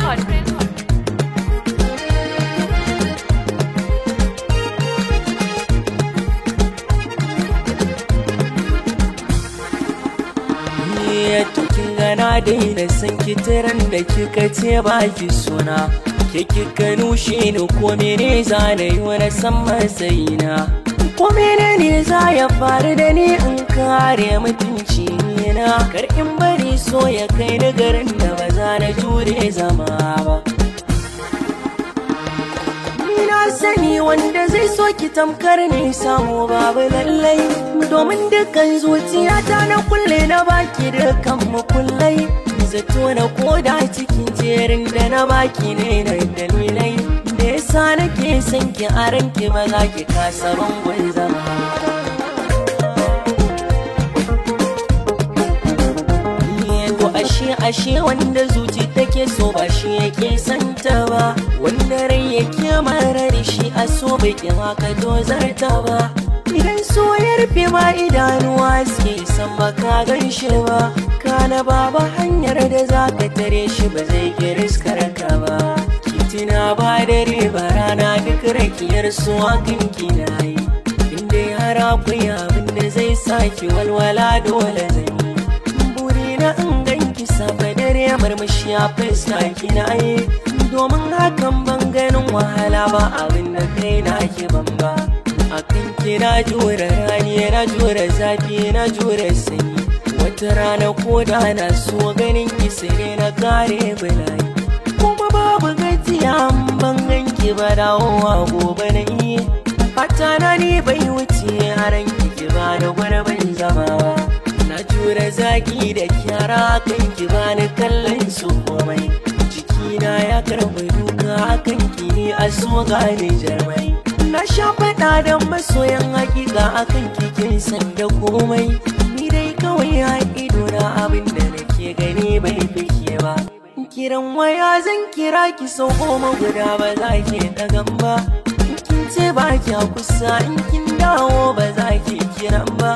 Hot. To kin ga na daina san kitiran da kika ce ba ki sona. Ke kika nushe ni ko mene za na yi wani san matsayina. Ko mene ne za ya faru da ni in kare mutunci na. Kar in bari so ya kai ni garin da ba za na jure zama ba. Ni na sani wanda zai so ki tamkar ne samu babu lallai. Domin dukkan zuciyata na kulle na baki dukkan mukullai. Zato na koda cikin jerin da na baki ne na dalilai. Da yasa nake son ki a ranki ba za ki kasa bangon zama. To ashe ashe wanda zuci take so ba shi yake santa ba. Wanda rai yake marar shi a so bai ki haka dozarta ba. Idan so ya rufe ma idanuwa suke san baka gan shi ba. Kana baba hanyar da za ka tare shi ba zai ki riskar ka ba. Kitina ba dare ba rana duk rakiyar su akan kina yi. Inda har akwai abin da zai saki walwala dole zan yi. Burina in ganki safe dare murmushi a fuska kina yi. Domin hakan ban ganin wahala ba abin da kai na ki ban ba. Akan ki na jure rani na jure zafi na jure sanyi. Wata rana ko da na so ganin ki sai na kare bala'i. Kuma babu gajiya ban ganki ba dawowa gobe na yi. Fata na ni bai wuce haran ki ba da gurbin zama ba. Na jure zaki da kyara akan ki ba ni kallon su komai. Jikina ya karɓi duka akan ki ne a so gane jarmai. Na sha faɗa da masoyan hakika akan kikin san da komai. Ni dai kawai a ido na abin da nake gani bai fike ba. Kiran waya zan kira ki sau 10 guda ba za ki ɗagan ba. In kin ce ba kya kusa in kin dawo ba za ki kiran ba.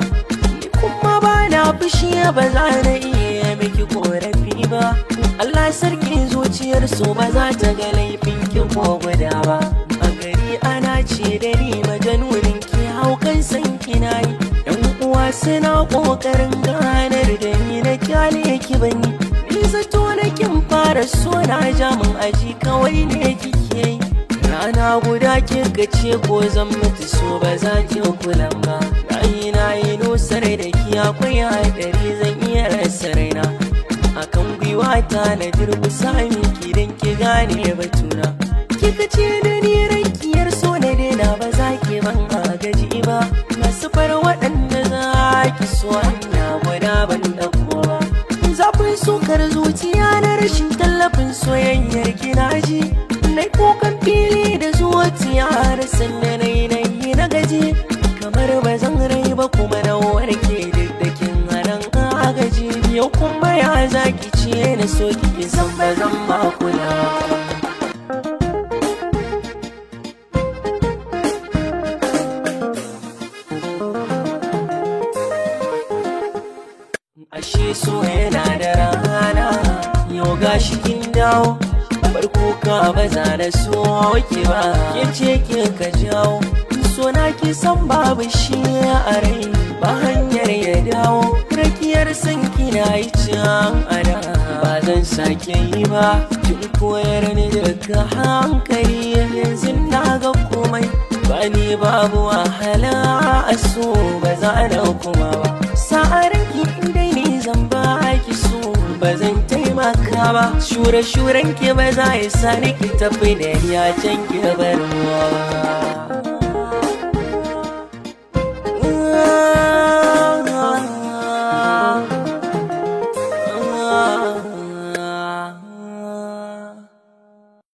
Ni kuma ba na fushi ba za na iya miki korafi ba. Allah sarki zuciyar so ba za ta ga laifin ki ko guda ba. A gari ana ce da ni majanunin ki haukan san kina yi. Yan uwa suna kokarin ganar da ni na kyale ki bani. Ni zato na kin fara so na jamin aji kawai ne kike yi. Rana guda kika ce ko zan mutu so ba za ki kula ba. Na yi nusar da ki akwai haɗari zan iya rasa raina. Akan gwiwata na durƙusa miki don ki gane batuna. Kika ce da ni rakiyar so na daina ba za ki ban agaji ba. Masu far waɗanda za ki so hanya guda ban ɗauko ba. Zafin sukar zuciya na rashin tallafin soyayyar ki na ji. Na kukan fili da zuciya har sanda na yi na yi na gaji. Kamar ba zan rai ba kuma na warke duk da kin hanan agaji. Yau kuma ya za ki ce na so ki san ba zan ba kula. Ashe so yana da rana, yau gashi kin dawo. Bar kuka ba za na so ki ba, ke ce kika jawo. So na ki san babu shi a rai, ba hanyar ya dawo. Rakiyar san kina yi can ana, ba zan sake yi ba. Kin koyar ni daga hankali, yanzu na ga komai. Ba ni babu wahala a so ba za na kuma ba. Sa'arin ki dai ni zan ba ki so ba zan taimaka ba. Shure-shuren ki ba za ya sa ni ki tafi da ni a can ki bar ruwa ba.